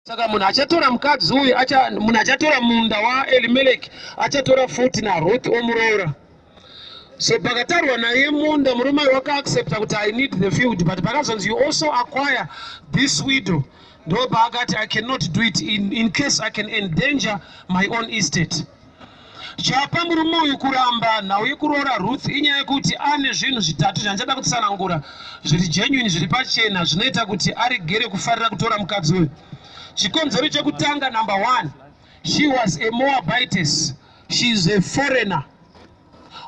Saka munhu achatora mukadzi uyu, munhu achatora munda waElimeleki achatora futi naRuth omuroora. So pakatarwa naye munda, murume uyu wakaaccepta kuti, "I need the field," but pakazonzi, "You also acquire this widow," ndo paakati, "I cannot do it in case I can endanger my own estate." Chapa murume uyu kuramba nhau yekuroora Ruth inyaya yekuti ane zvinhu zvitatu zvandichada kutsanangura zviri genuine, zviri pachena, zvinoita kuti aregere kufarira kutora mukadzi uyu. Chikonzero chekutanga, number one, she was a Moabitess. She is a foreigner.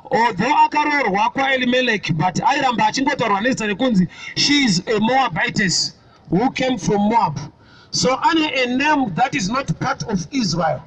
Although akaroorwa kwaElimeleki, but airamba achingotaurwa nezita rekunzi she is a Moabitess who came from Moab. So ane a name that is not part of Israel.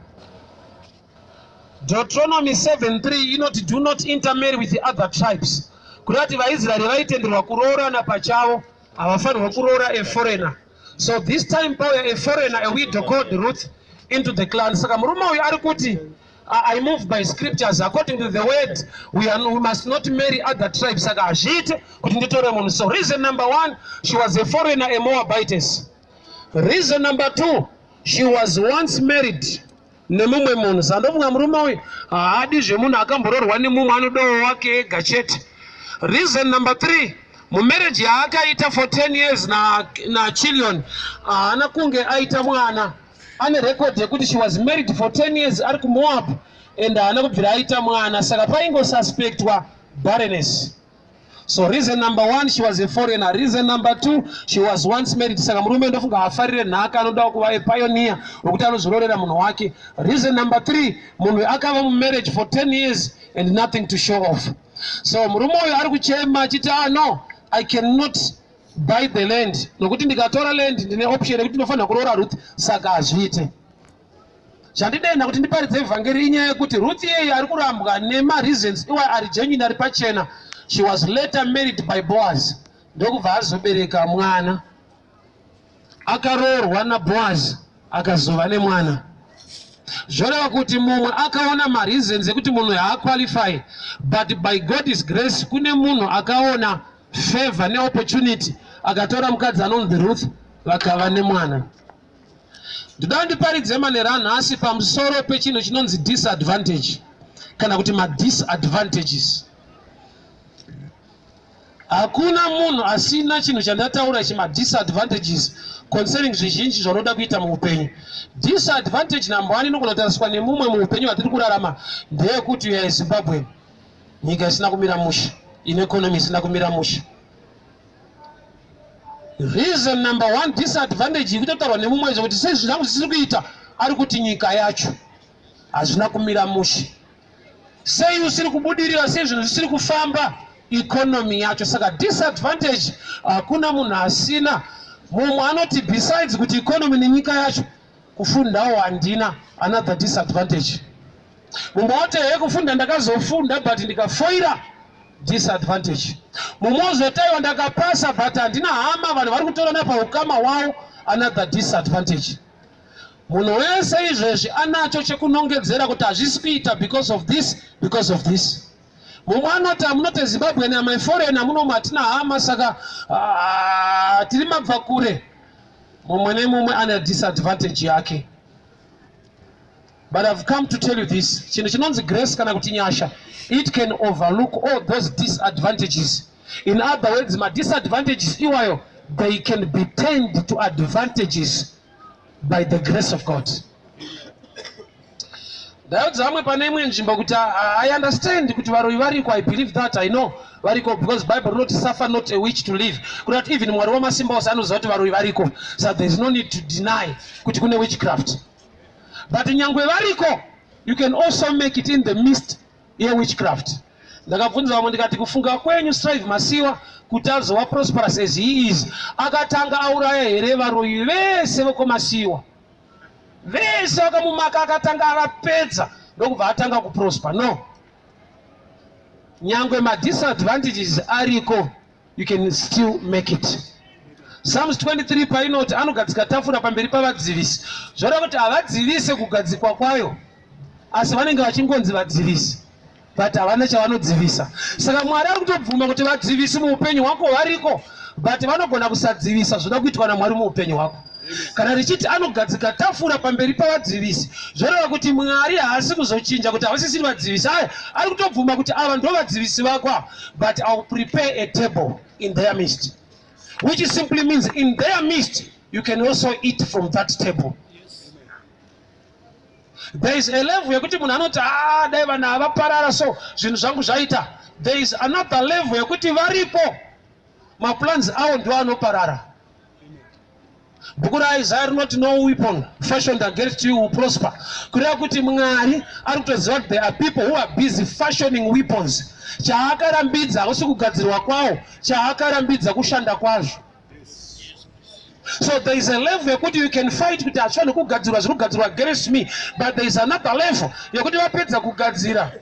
Deuteronomy 7:3 inoti, "Do not intermarry with the other tribes," kureva kuti vaIsraeri vaitenderwa kuroorana pachavo, havafanirwa kuroora a foreigner. So this time pauya a foreigner, a widow called Ruth, into the clan. Saka murume uyu ari kuti, "I move by scriptures. According to the word, we must not marry other tribes, saka hazviite kuti nditore munhu." So reason number one, she was a foreigner, a Moabitess. Reason number two, she was once married nemumwe munhu. Sandofunga murume uyu haadi zvemunhu akambororwa nemumwe, anodawo wake ega chete. Reason number three, mumarriage yaakaita for 10 years naChilion, haana kunge aita mwana. Ane record yekuti she was married for 10 years ari kuMoab and haana kubvira aita mwana, saka paingosuspectwa barrenness. So reason number one, she was a foreigner. Reason number two, she was once married. Saka murume ndofunga afarire nhaka, anoda kuva a pioneer wekuti anozororera munhu wake. Reason number three, munhu akava mumarriage for 10 years and nothing to show off. So murume uyu ari kuchema achiti, "Ah, no, I cannot buy the land, nokuti ndikatora land ndine option yekuti ndinofanira kuroora Ruth, saka hazviite." Zvandidenda kuti ndiparidze vhangeri inyaya yekuti Ruth iyeye ari kurambwa nemareasons iwa ari genuine, ari pachena. She was later married by Boaz, ndokubva azobereka mwana. Akaroorwa naBoaz, akazova nemwana. Zvoreva kuti mumwe akaona mareasons ekuti munhu haaqualify, but by God's grace kune munhu akaona favor neopportunity, akatora mukadzi anonzi Ruth, vakava nemwana. Ndoda ndiparidze manheru anhasi pamusoro pechinhu chinonzi disadvantage kana kuti madisadvantages. Hakuna munhu asina chinhu chandataura ichi, madisadvantages concerning zvizhinji zvaunoda kuita muupenyu. Disadvantage number one inogona kutariswa nemumwe muupenyu hwatiri kurarama ndeyekuti uya yeZimbabwe, nyika isina kumira mushe, ine economy isina kumira mushe. Reason number one, disadvantage ikutotaurwa nemumwe zvekuti sei zvinhu zvangu zvisiri kuita, ari kuti nyika yacho hazvina kumira mushe. Sei usiri kubudirira? Sei zvinhu zvisiri kufamba? Economy yacho. Saka disadvantage hakuna munhu asina. Mumwe anoti besides kuti economy nenyika yacho, kufundawo handina, another disadvantage. Mumwe woti, "He, kufunda ndakazofunda but ndikafoira," disadvantage. Mumwe wozotaiwa, "Ndakapasa but handina hama, vanhu vari kutorana paukama hwavo," another disadvantage. Munhu wese izvezvi anacho chekunongedzera kuti hazvisi kuita because of this, because of this. Mumwe anoti, "Amunoti Zimbabwe am foreigner, munomu hatina hama, saka tiri mabva kure." Mumwe nemumwe ane disadvantage yake, but I've come to tell you this: chinhu chinonzi grace kana kuti nyasha, it can overlook all those disadvantages. In other words, madisadvantages iwayo, they can be turned to advantages by the grace of God. Ndaudza vamwe pane imwe nzvimbo kuti I understand kuti varoyi variko. I believe that, I know variko, because Bible rinoti, "Suffer not a witch to live," kuda kuti even Mwari wamasimba ose anoziva kuti varoyi variko. So there is no need to deny kuti kune witchcraft. But nyangwe variko, you can also make it in the midst yewitchcraft. Ndakabvunza vamwe ndikati, "Kufunga kwenyu, Strive Masiyiwa kuti azova prosperous as he is, akatanga auraya here varoyi vese vekwaMasiyiwa vese vakamumaka? Akatanga avapedza ndokubva atanga kuprosper?" No. Nyangwe madisadvantages ariko, you can still make it. Psalms 23 painoti anogadzika tafura pamberi pavadzivisi, zvoreva kuti havadzivise kugadzikwa kwayo, asi vanenge vachingonzi vadzivisi, but havana chavanodzivisa. Saka Mwari ari kutobvuma kuti vadzivisi muupenyu hwako variko, but vanogona kusadzivisa zvoda kuitwa naMwari muupenyu hwako. Kana richiti anogadzika tafura pamberi pavadzivisi, zvoreva kuti Mwari haasi kuzochinja kuti havasisiri vadzivisi. Aya ari kutobvuma kuti ava ndo vadzivisi vako ava, but I will prepare a table in their midst, which simply means in their midst you can also eat from that table. There is a level yekuti munhu anoti, ah, dai vanhu ava vaparara, so zvinhu zvangu zvaita. There is another level yekuti varipo, maplans avo ndo anoparara. Bhuku raIsaya rinoti, "No weapon fashioned against you will prosper." Kureva kuti Mwari ari kutoziva kuti there are people who are busy fashioning weapons. Chaakarambidza hausi kugadzirwa kwawo, chaakarambidza kushanda kwazvo. So there is a level yekuti you can fight kuti hazvifaniri kugadzirwa, zviri kugadzirwa against me, but there is another level yekuti vapedza kugadzira,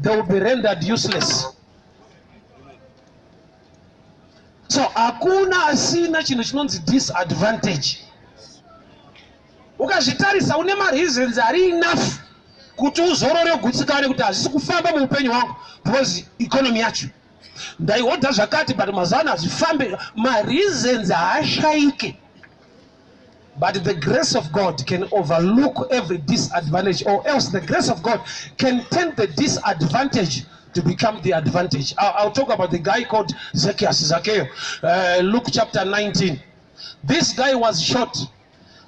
they will be rendered useless. So hakuna asina chinhu chinonzi disadvantage. Ukazvitarisa, une mareasons ari enough kuti uzorore, ugutsikane kuti hazvisi kufamba muupenyu hwangu because economy yacho, ndaihodha zvakati, but mazuva ano hazvifambe. Mareasons haashayike, but the grace of God can overlook every disadvantage, or else the grace of God can turn the disadvantage to become the advantage. I'll talk about the guy called Zacchaeus, Zacchaeus, Luke chapter 19. This guy was short.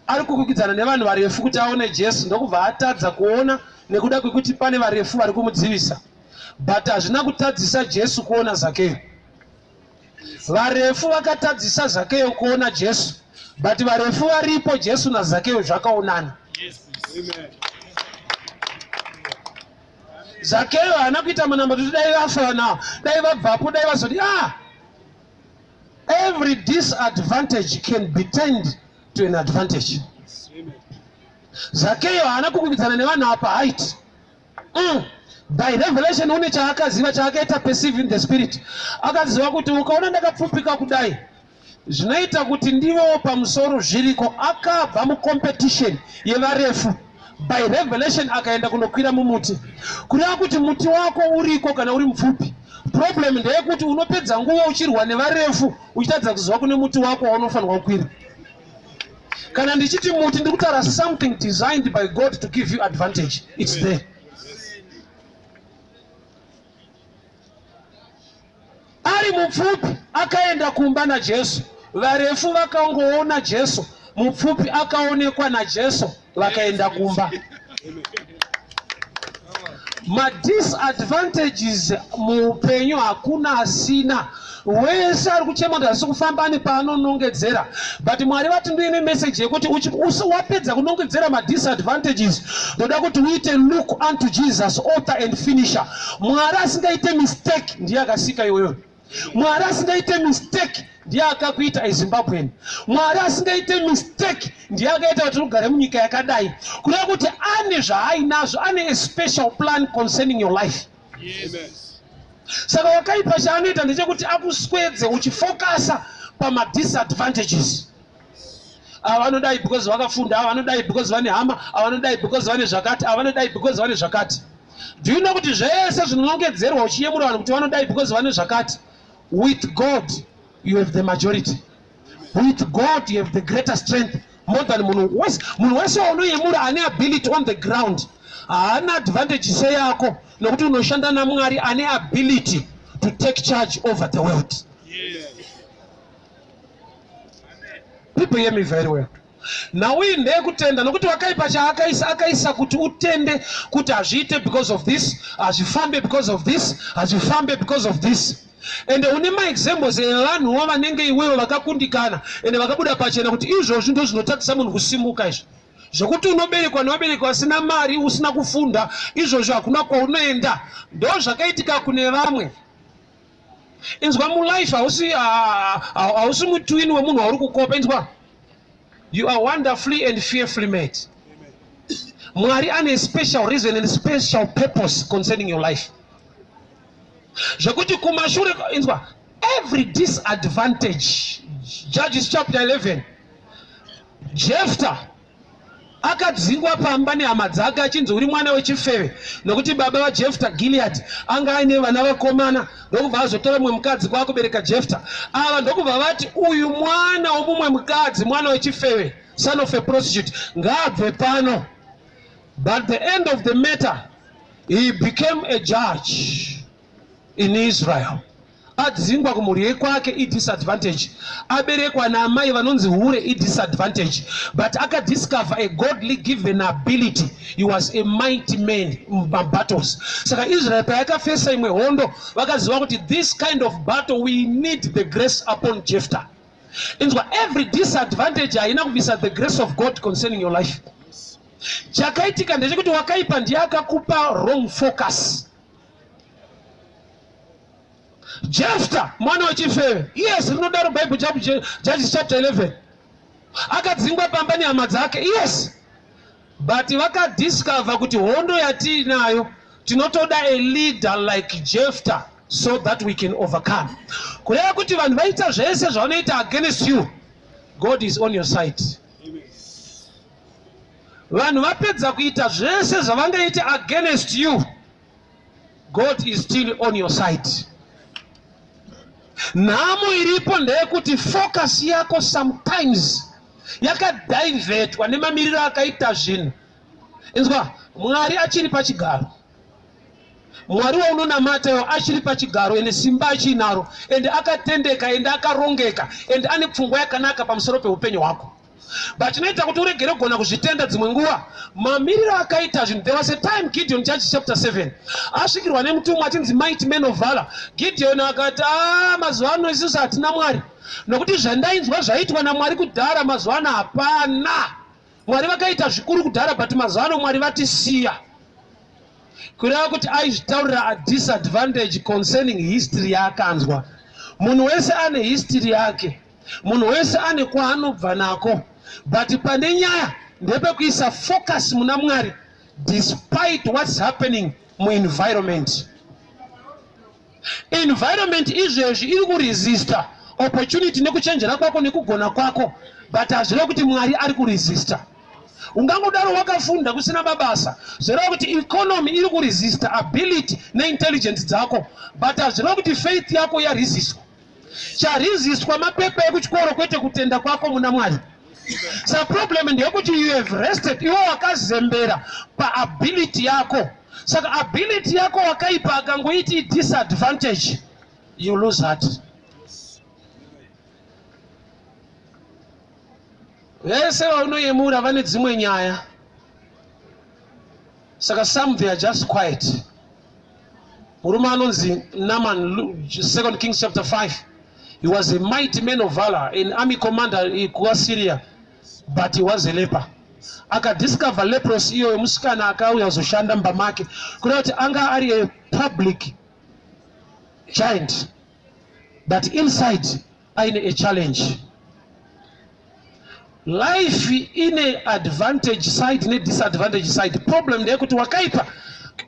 Ari kukwikwidzana nevanhu varefu kuti aone Jesu, ndokubva atadza kuona nekuda kwekuti pane varefu vari kumudzivisa, but hazvina kutadzisa Jesu kuona Zakeyo. Varefu vakatadzisa Zakeyo kuona Jesu, but varefu varipo, Jesu naZakeyo zvakaonana. Zakeyo haana kuita munamato kuti dai vafa nawo, dai vabvapo, dai vazoti. Ah, every disadvantage can be turned to an advantage. Zakeyo haana kukwikwidzana nevanhu apa height. By revelation une chaakaziva, chaakaita perceive in the spirit. Akaziva kuti ukaona ndakapfupika kudai, zvinoita kuti ndivewo pamusoro zviriko. Akabva mucompetition yevarefu by revelation, akaenda kunokwira mumuti. Kureva kuti muti wako uriko kana uri mupfupi. Problem ndeyekuti unopedza nguva uchirwa nevarefu, uchitadza kuziva kune muti wako waunofanirwa kukwira. Kana ndichiti muti, ndiri kutaura something designed by God to give you advantage. It's there. Ari mupfupi akaenda kumba naJesu. Varefu vakangoona Jesu, mupfupi akaonekwa naJesu, vakaenda kumba. Madisadvantages muupenyu hakuna asina. Wese ari kuchema kuti hazisi kufamba ane paanonongedzera, but Mwari vati ndiine message yekuti wapedza kunongedzera madisadvantages, ndoda kuti uite look unto Jesus, author and finisher. Mwari asingaite mistake ndiye akasika iwewe. Mwari asingaite mistake ndiye akakuita eZimbabwean. Mwari asingaite mistake ndiye akaita kuti ugare munyika yakadai. Kureva kuti ane zvaainazvo, ane a special plan concerning your life. Saka wakaipa chaanoita ndechekuti akuswedze uchifokasa pamadisadvantages. Ava vanodai because vakafunda, ava vanodai because vane hama, ava vanodai because vane zvakati, ava vanodai because vane zvakati. Do you know kuti zvese zvinonongedzerwa uchiyemura vanhu kuti vanodai because vane zvakati, with God you have the majority. With God you have the greater strength more than munhu wese. Munhu wese waunoyemura ane ability on the ground haana advantage seyako, nokuti unoshanda naMwari ane ability to take charge over the world. People, hear me very well. Nhau iyi ndeyekutenda, nokuti wakaipa chaakaisa, akaisa kuti utende kuti hazviite because of this, hazvifambe because of this, hazvifambe because of this. Ende une maexamples evanhuwo vanenge iwewo vakakundikana, ende vakabuda pachena kuti izvozvi ndo zvinotadzisa munhu kusimuka. Izvi zvokuti unoberekwa nevabereki vasina mari, usina kufunda, izvozvo hakuna kwaunoenda. Ndo zvakaitika kune vamwe. Inzwa, mulife hausi mutwin wemunhu wauri kukopa. Inzwa, you are wonderfully and fearfully made. Mwari ane special reason and special purpose concerning your life, zvekuti kumashure, inzwa, every disadvantage. Judges chapter 11, Jefta. Akadzingwa pamba nehama dzake achinzi uri mwana wechifeve nokuti baba vaJefta Gilead anga aine vana vakomana, ndokubva azotora mumwe mukadzi kwakubereka Jefta. Ava ndokubva vati uyu mwana womumwe mukadzi, mwana wechifeve, son of a prostitute, ngaabve pano. But the end of the matter, he became a judge in Israel. Adzingwa kumhuri yekwake idisadvantage, aberekwa naamai vanonzi hure idisadvantage, but akadiscover a godly given ability. He was a mighty man mumabattles. Saka Israel payakafesa imwe hondo, vakaziva kuti this kind of battle we need the grace upon Jephthah. Inzwa, every disadvantage haina kubvisa the grace of God concerning your life. Chakaitika ndechekuti wakaipa ndiye akakupa wrong focus. Jephthah mwana wechifeve, yes, rinodaro Bible, Judges chapter 11, akadzingwa pamba nehama dzake, yes, but vakadiscover kuti hondo yatiinayo tinotoda a leader like Jephthah so that we can overcome. Kureva kuti vanhu vaita zvese zvavanoita against you, God is on your side. Vanhu vapedza kuita zvese zvavangaite against you, God is still on your side. Nhamo iripo ndeyekuti focus yako sometimes yakadhivhetwa nemamiriro akaita zvinhu. Inzwa, Mwari achiri pachigaro. Mwari waunonamatayo achiri pachigaro, ende simba achinaro, ende akatendeka, ende akarongeka, ende ane pfungwa yakanaka pamusoro peupenyu hwako. But chinoita kuti uregere kugona kuzvitenda dzimwe nguva mamiriro akaita zvinhu. There was a time Gideon, Judges chapter 7, asvikirwa nemutumwa achinzi mighty man of valor. Gideon akati, a mazuva ano isusu hatina Mwari, nokuti zvandainzwa zvaitwa naMwari kudhara, mazuva ano hapana. Mwari vakaita zvikuru kudhara, but mazuva ano Mwari vatisiya. Kureva kuti aizvitaurira a disadvantage concerning history yaakanzwa. Munhu wese ane history yake, munhu wese ane kwaanobva nako, but pane nyaya ndepekuisa focus muna Mwari despite what's happening muenvironment. Environment izvezvi iri kuresista opportunity nekuchenjera kwako nekugona kwako, but hazvireva kuti Mwari ari kuresista. Ungangodaro wakafunda kusina mabasa, zvoreva kuti economy iri kuresista ability neintelligence dzako, but hazvireva kuti faith yako yaresistwa. Charesistwa mapepa ekuchikoro, kwete kutenda kwako muna Mwari. Sa problem ndeyekuti you have rested, iwe wakazembera paability yako. Saka ability yako wakaipa akangoiti disadvantage, you lose heart. Vese vaunoyemura vane dzimwe nyaya, saka some, they are just quiet. Murume anonzi Naaman, Second Kings chapter 5, he was a mighty man of valor, an army commander kuAsyria, but he was a leper. Akadiscover leprosy iyoyo musikana akauya kuzoshanda mumba make. Kureva kuti anga ari a public giant, but inside aine a challenge. Life ine advantage side nedisadvantage side. Problem ndeyekuti wakaipa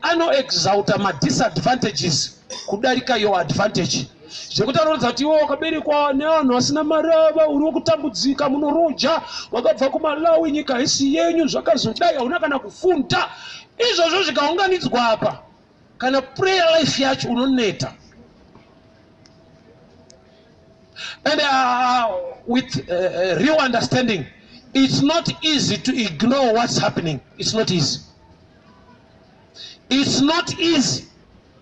anoexalta madisadvantages kudarika your advantage, zvekuti anoratidza kuti iwe wakaberekwa nevanhu vasina marava, uri wekutambudzika, munoroja, wakabva kuMalawi, nyika haisi yenyu, zvakazodai, hauna kana kufunda. Izvozvo zvikaunganidzwa apa, kana prayer life yacho unoneta. And with real understanding, it's not easy to ignore what's happening. It's not easy, it's not easy.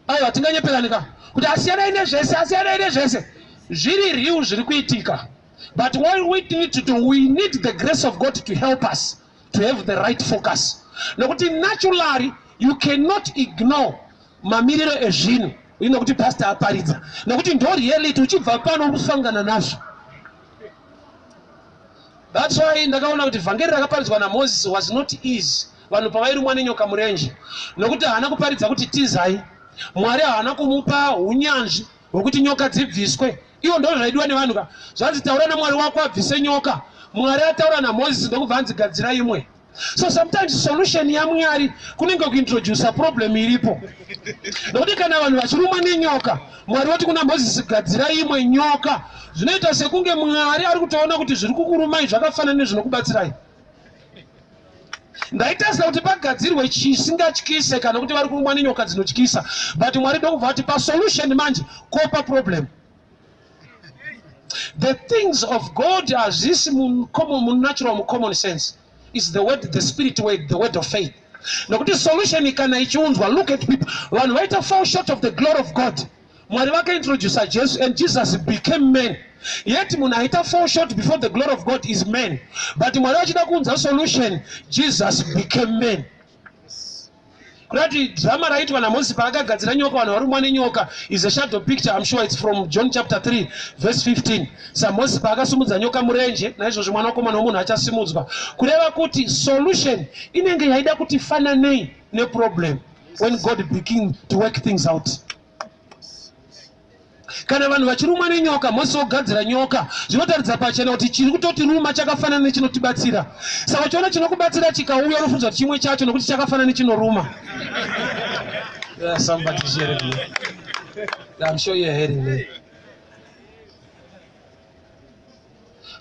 Aiwa, tinganyeperanika kuti asiyanai nezvese, asiyanai nezvese zviri real zviri kuitika, but what we need to do, we need the grace of God to help us to have the right focus, nokuti naturally you cannot ignore mamiriro ezvinhu, nokuti pastor aparidza, nokuti ndo reality. Uchibva pano uri kusangana nazvo. That's why ndakaona kuti vhangeri rakaparidzwa naMoses was not easy vanhu pavairumwa nenyoka murenje, nokuti haana kuparidza kuti tizai. Mwari haana kumupa unyanzvi hwekuti nyoka dzibviswe. Iwo ndo zvaidiwa nevanhu ka. Zvanzi, "Taura naMwari wako abvise nyoka." Mwari ataura naMoses, ndokubva anzi, "Gadzira imwe." So sometimes solution yaMwari kunenge kuintrodusa problem iripo, nokuti kana vanhu vachirumwa nenyoka, Mwari voti kuna Mozisi, "Gadzira imwe nyoka," zvinoita sekunge Mwari ari kutoona kuti zviri kukurumai zvakafanana nezvinokubatsirai. Ndaitarisira kuti pagadzirwe chisingatyise kana kuti vari kurumwa nenyoka dzinotyisa, but Mwari ndokubva vati pasolution manje kopa problem. The things of God hazvisi munatural, mucommon sense. Is the word, the spirit word, the word of faith. Nokuti solution kana ichiunzwa, look at people, vanhu vaita fall short of the glory of God. Mwari vakaintroduca Jesu and Jesus became man. Yet munhu aita fall short before the glory of God is man, but Mwari vachida kuunza solution, Jesus became man. Kurati drama raitwa naMozisi paakagadzira nyoka, vanhu varumwa nenyoka, is a shadow picture. I'm sure it's from John chapter 3 verse 15. SaMozisi paakasimudza nyoka murenje, naizvozvo Mwanakomana womunhu achasimudzwa. Kureva kuti solution inenge yaida kuti fananei neproblem when God begin to work things out. Kana vanhu vachirumwa nenyoka, Mozisi wogadzira nyoka, zvinotaridza pachena kuti chiri kutotiruma chakafanana nechinotibatsira. Saka uchiona chinokubatsira chikauya, unofunza kuti chimwe chacho, nokuti chakafanana nechinoruma. Yeah, somebody is hearing me. I'm sure you're hearing me.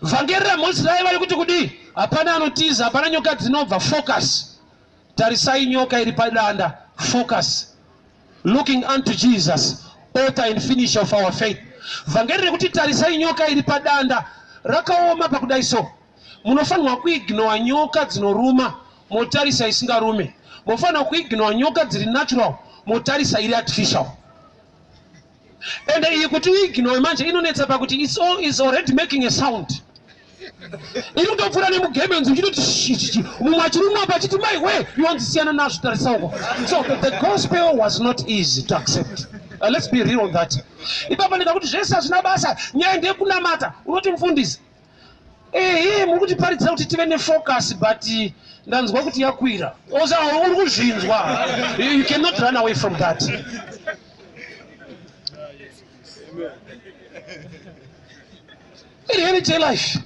Vhangeri raMozisi raiva rekuti kudii? Hapana anotiza, hapana nyoka dzinobva. Focus, tarisai nyoka iri padanda. Focus, looking unto Jesus, author and finisher of our faith. Vhangeri rekuti tarisai nyoka iri padanda rakaoma pakudai. So munofanirwa kuignora nyoka dzinoruma, motarisa isingarume. Mofanirwa kuignora nyoka dziri natural, motarisa iri artificial. Ende iyi kuti uignore manje inonetsa pakuti it's already making a sound. Iri kutopfuura nemugemenzi uchitoti mumwe achirumwa apa achiti, "Mai we," iwanzi, "Siyana nazvo, tarisa uko." So the gospel was not easy to accept. Let's be real on that. Ipapo ndika kuti zvese hazvina basa, nyaya ndeyekunamata. Unoti, "Mufundisi, ehe, muri kutiparidzira kuti tive nefocus, but ndanzwa kuti yakwira." Osa uri kuzvinzwa, you cannot run away from that. In reality life.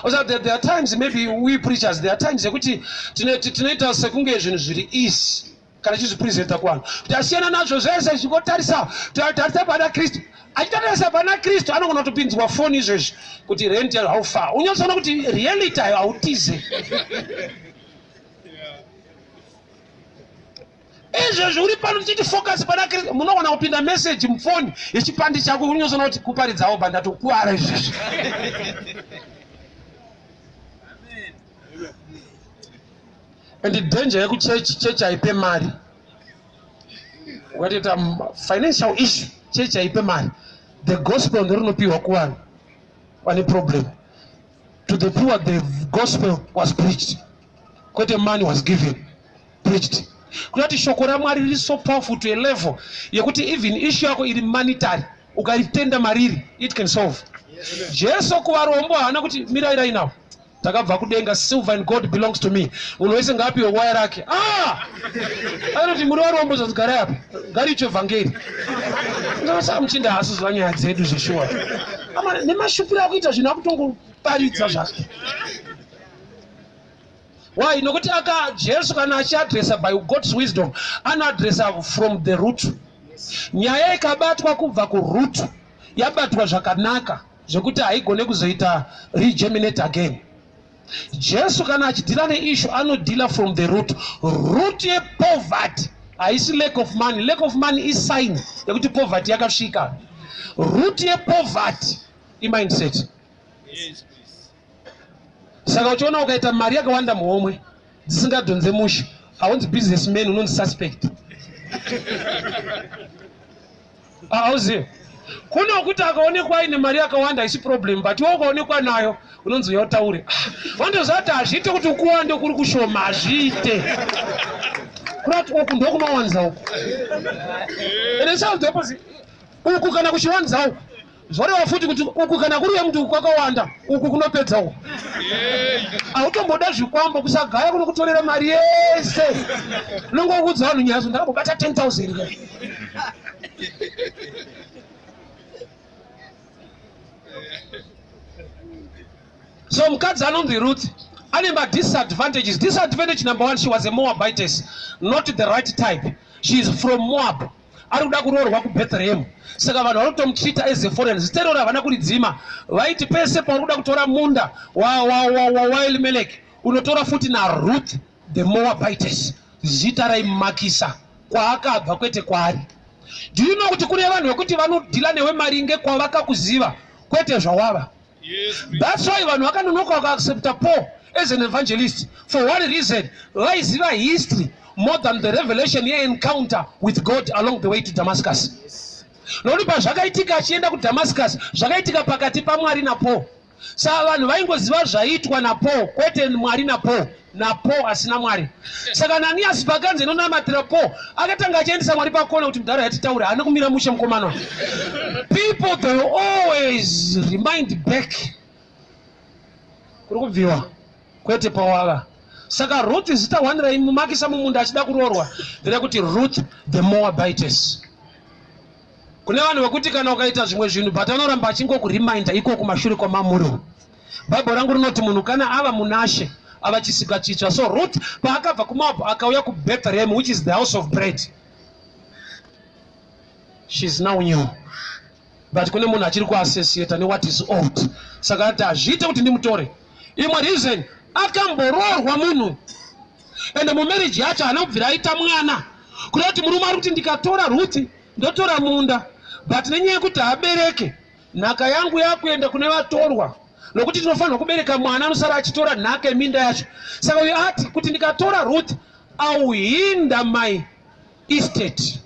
Also, there are times, maybe we preachers, there are times yekuti tinoita sekunge zvinhu zviri easy kana chizvipresenta kuvanhu kuti asiyana nazvo zvese, zvingotarisa, tarisa pana Kristu. Achitotarisa pana Kristu, anogona kutopinzwa foni izvezvi kuti rent, how far? Unyatsoona kuti reality hautize. Izvezvi uri pano tichiti focus pana Kristu, munogona kupinda meseji mufoni yechipandi chako, unyatsoona kuti kuparidzawo ba ndatokuwara izvezvi. And danger yekuchechi, chechi haipe mari. Ukatoita financial issue, chechi haipe mari. The gospel ndorinopiwa kuvanhu vane problem. To the poor the gospel was preached, kwete money was given, preached. Kuda kuti shoko raMwari riri so powerful to a level yekuti even issue yako iri monetary, ukaritenda mariri, it can solve. Jesu kuvarombo haana kuti, "Mirairai nawo, takabva kudenga, silver and gold belongs to me, munhu wese ngaapiwe waya rake." Ah! Anoti, "Muri varombo, zvazigarai apa, ngariitwe vhangeri." Saka muchinda haasiziva nyaya dzedu zveshuwa. Nemashupiro akuita zvinhu, akutongoparidza zvake. Why? Nokuti aka Jesu kana achiadresa by God's wisdom, anoadresa from the root. Nyaya ikabatwa kubva kuroot, yabatwa zvakanaka zvekuti haigone kuzoita regerminate again. Jesu kana achideala neissue, anodeala from the root. Root yepoverty haisi lack of money. Lack of money isign yekuti poverty yakasvika. Root yepoverty imindset. Saka uchiona ukaita mari yakawanda muhomwe dzisingadhonze mushe, haunzi businessman, unonzi suspect. Hauzivi kune wekuti akaonekwa aine mari yakawanda haisi problem, but iwe ukaonekwa nayo unonzi uya utaure. Vandoziva kuti hazviite kuti ukuwande kuri kushoma, hazviite. Kurati uku ndokunowanza uku, and it's the opposite. Uku kana kuchiwanza uku, zvoreva futi kuti uku kana kuri yemuti uku kwakawanda, uku kunopedza uku. Hautomboda zvikwambo, kusagaya kunokutorera mari yese. Unongoudza vanhu nyaya, ndakambobata 10 000. Ka. So mukadzi anonzi Ruth ane madisadvantages. Disadvantage number one, she was a Moabitess, not the right type. She is from Moab, ari kuda kuroorwa kuBethlehem. Saka vanhu vari kutomutreata as a foreign. Zita iroro havana kuridzima. Vaiti pese pauri kuda kutora munda waElimeleki. Unotora futi naRuth the Moabitess, zita raimakisa kwaakabva kwete kwaari. Do you know kuti kune vanhu vekuti vanodhila newe maringe kwavakakuziva kwete zvawava? Yes. That's why vanhu vakanonoka vakaaccepta Paul as an evangelist for one reason: vaiziva history more than the revelation yeencounter with God along the way to Damascus. Nokuti pazvakaitika achienda kuDamascus, zvakaitika pakati paMwari naPaul. Saka vanhu vaingoziva zvaiitwa naPaul, kwete Mwari naPaul, naPaul asina Mwari. Saka Ananias pakanzi inonamatira Paul, akatanga achiendesa Mwari pakona kuti mudhara yatitaure haana kumira mushe mukomana. People, they always remind back kuri kubviwa kwete pawava. Saka Ruth, zita one raimumakisa mumunda achida kuroorwa nderekuti Ruth the Moabitess. Kune vanhu vekuti kana ukaita zvimwe zvinhu, but anoramba achingokureminda iko kumashure kwamamuro. Bhaibheri rangu rinoti munhu kana ava munashe ava chisika chitsva. So Ruth paakabva kuMoab akauya kuBethlehem, which is the house of bread, she's now new. But kune munhu achiri kuassociata newhat is old. Saka ati hazviite kuti ndimutore. Imwe reason, akamboroorwa munhu, ende mumarriage yacho haana kubvira aita mwana. Kuda kuti murume ari kuti ndikatora Ruth ndotora munda, but nenyaya yekuti haabereke, nhaka yangu yakuenda kune vatorwa, nokuti tinofanirwa kubereka mwana anosara achitora nhaka yeminda yacho. Saka uyu ati kuti ndikatora Ruth, auhinda my estate.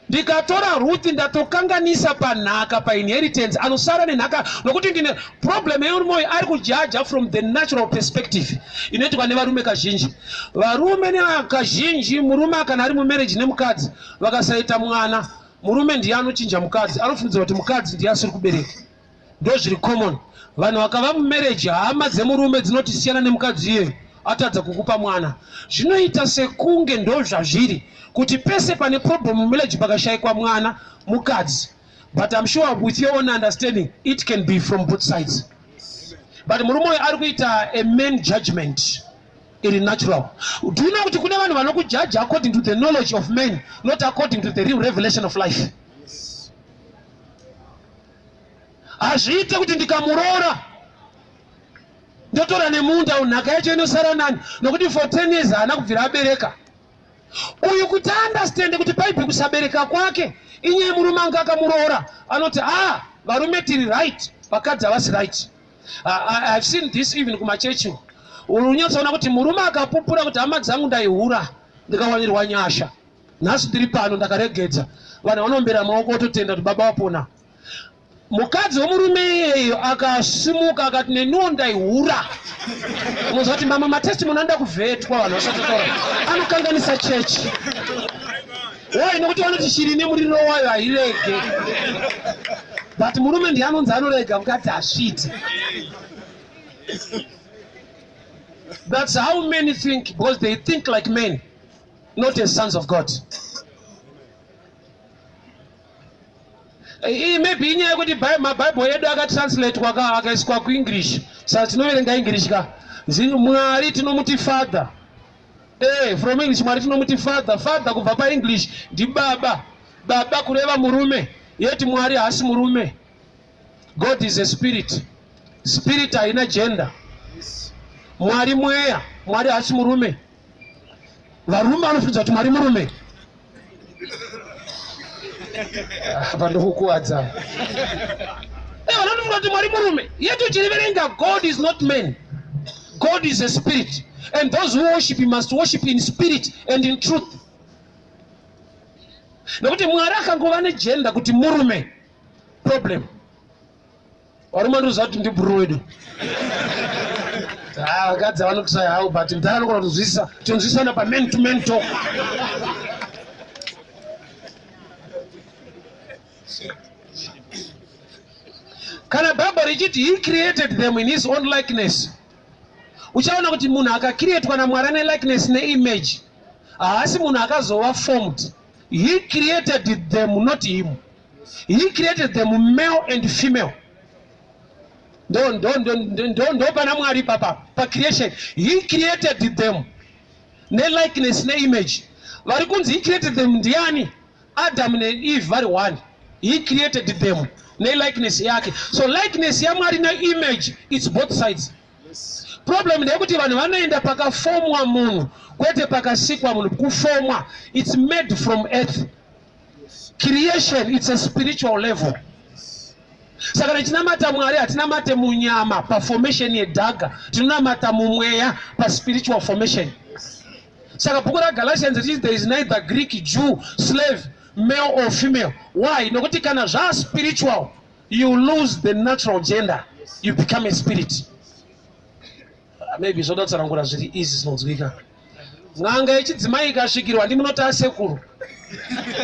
Ndikatora Ruth ndatokanganisa panhaka, painheritance, anosara nenhaka, nokuti ndine problem yemurume uyu. Ari kujaja from the natural perspective inoitwa nevarume kazhinji. Varume kazhinji, murume kana ari mumarriage nemukadzi, vakasaita mwana, murume ndiye anochinja mukadzi. Anofungidzira kuti mukadzi ndiye asiri kubereka. Ndo zviri common. Vanhu vakava mumarriage, hama dzemurume dzinoti siyana nemukadzi iyeyo, atadza kukupa mwana. Zvinoita sekunge ndo zvazviri, kuti pese pane problem mumarriage pakashayikwa mwana, mukadzi. But I'm sure with your own understanding it can be from both sides. But murume uyu ari kuita a man judgment iri natural. Do you know kuti kune vanhu vanokujaja according to the knowledge of men, not according to the real revelation of life? Hazviite kuti ndikamuroora ndotora nemunda, nhaka yacho inosara nani? Nokuti for 10 years haana kubvira abereka. Uyu kuti aunderstande kuti paibve kusabereka kwake inyaya yemurume anga akamuroora, anoti, "Ah, varume tiri right, vakadzi havasi right." I've seen this even kumachechi. Unyatsoona kuti murume akapupura kuti, "Hama dzangu, ndaihura, ndikawanirwa nyasha, nhasi ndiri pano, ndakaregedza," vanhu vanombera maoko ototenda kuti baba vapona. Mukadzi wemurume iyeyo akasimuka akati, "Neniwo ndaihura," unoziva kuti mamwe matestimony anoda kuvhetwa vanhu vasati taura, anokanganisa chechi. Why? Nokuti vanoti shiri nemuriro wayo hairege, but murume ndiye anonzi anorega, mukadzi hasviti. That's how many think, because they think like men, not as sons of God. Iyi maybe inyaya yekuti mabhaibheri edu akatranslatwa ka, akaiswa kuEnglish, saka tinoverenga English ka. Mwari tinomuti Father. From English Mwari tinomuti Father. Father kubva paEnglish ndibaba. Baba kureva murume, yeti Mwari haasi murume. God is a spirit. Spirit haina gender. Mwari mweya. Mwari haasi murume. Varume vanofunza kuti Mwari murume. Apa ndokukuwadza. Vanofunga kuti Mwari murume, yet uchiriverenga, God is not man. God is a spirit, and those who worship him must worship in spirit and in truth. Nokuti Mwari akangova negender kuti murume, problem. Varume vanoziva kuti ndibhuru wedu. Ah, vakadzi vanotry havo, but mudhara anogona kunzwisisa, tonzwisana paman to man talk. Kana Bhaibheri richiti he created them in his own likeness, uchaona kuti munhu akacreatwa naMwari ane likeness neimage, haasi munhu akazova formed. He created them, not him. He created them male and female. Ndo ndo ndo ndo ndo pana Mwari papa pacreation. He created them nelikeness neimage. Vari kunzi he created them ndiani? Adam neEve vari one. He created them nelikeness yake. So likeness yaMwari neimage, it's both sides. Problem ndeyekuti vanhu vanoenda pakafomwa munhu, kwete pakasikwa munhu. Kufomwa, it's made from earth. Creation, it's a spiritual level. Saka tichinamata Mwari, hatinamate munyama paformation yedhaga, tinonamata mumweya paspiritual formation. Saka bhuku raGalatians richiti there is neither Greek, Jew, slave, male or female. Why? Nokuti kana zvaspiritual, you lose the natural gender, you become a spirit. Maybe zvoda kutsanangura zviri easy, zvinonzwika. N'anga yechidzimai ikasvikirwa, ndimunoti asekuru,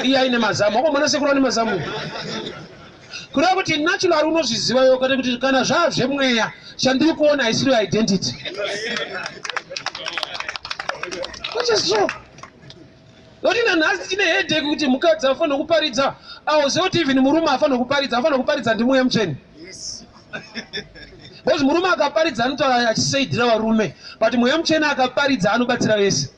iye aine mazamu. Wakomana, sekuru ane mazamu, kureva kuti natural unozviziva iwe kwete kuti kana zvaa zvemweya, chandiri kuona haisiriyo identity, which is true. Nokuti nanhasi tine headache kuti mukadzi afanira kuparidza. Auziva kuti even murume afanira kuparidza, afanira kuparidza ndiMweya Mutsvene, because murume akaparidza anotaura achisaidhira varume, but Mweya Mutsvene akaparidza anobatsira vese.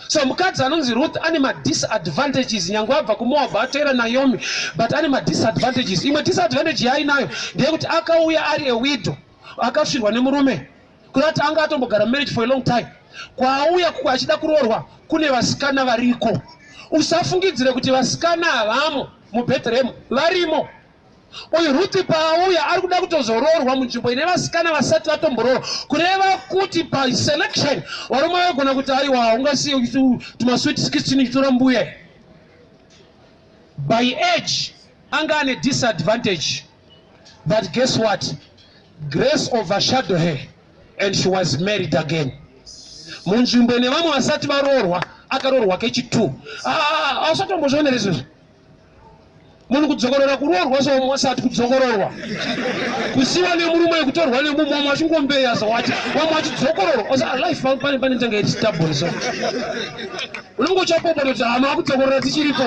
So mukadzi anonzi Ruth ane madisadvantages, nyange abva kuMoab atoera Naomi, but ane madisadvantages. Imwe disadvantage yaainayo ndeyekuti akauya ari a widow, akasvirwa nemurume, kurati anga atombogara marriage for a long time. Kwaauya achida kuroorwa kune vasikana variko. Usafungidzire kuti vasikana havamo muBhetherehemu, varimo. Uyu Ruthi paauya ari kuda kutozoroorwa munzvimbo ine vasikana vasati vatomboroorwa, kureva kuti paselection varume vaigona kuti aiwa, ungasiye tumasweet 16 chitora mbuya. By age anga ane disadvantage, but guess what? Grace overshadow her and she was married again munzvimbo ine vamwe vasati varoorwa. Akaroorwa kechi2. Ausatombozvionera izvozvo, munhu kudzokorora kuroorwa somwasati kudzokororwa, kusiwa nemurume, kutorwa nemumwe, wamwe achingombeya sowati, wamwe achidzokororwa. Osa life pane tenge iri stubborn, so unenge uchapopota kuti hama akudzokorora tichiripo.